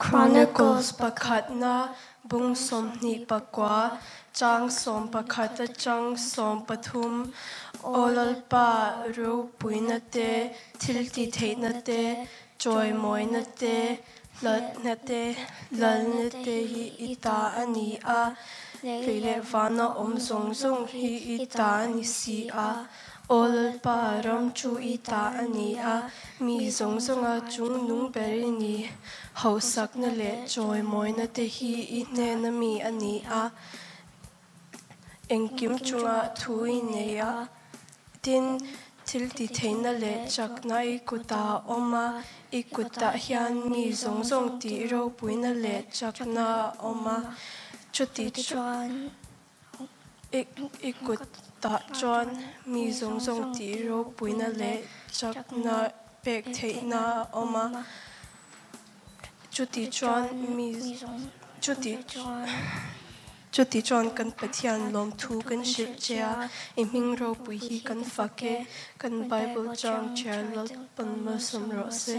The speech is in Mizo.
Chronicles pakhatna bung 29 chang 11 atang 13 Aw Lalpa ropuina te, thiltihtheihna te, chawimawina te, hlatna te, lalna te hi i ta a ni a, lei leh vana awm zawng zawng hi i ta a ni si a. Aw Lalpa, ram chu i ta a ni a, mi zawng zawnga chung nung ber i ni. Hauhsakna leh chawimawina te hi i hnena mi a ni a, engkim chunga thu i nei a. Tin, thil tihtheihna leh chakna i kutah a awm a, i kutah hian mi zawng zawng tih ropuina leh chakna a awm a, chuti chuan i kutah chuan mi zawng zawng tih ropuina leh chakna pek theihna a awm a, chuti chuan mi chuti Chuti chuan kan Pathian lawmthu kan hrilh che a, i hming ropui hi kan fak e, kan Bible chang chair Lalpan malsawm rawh se.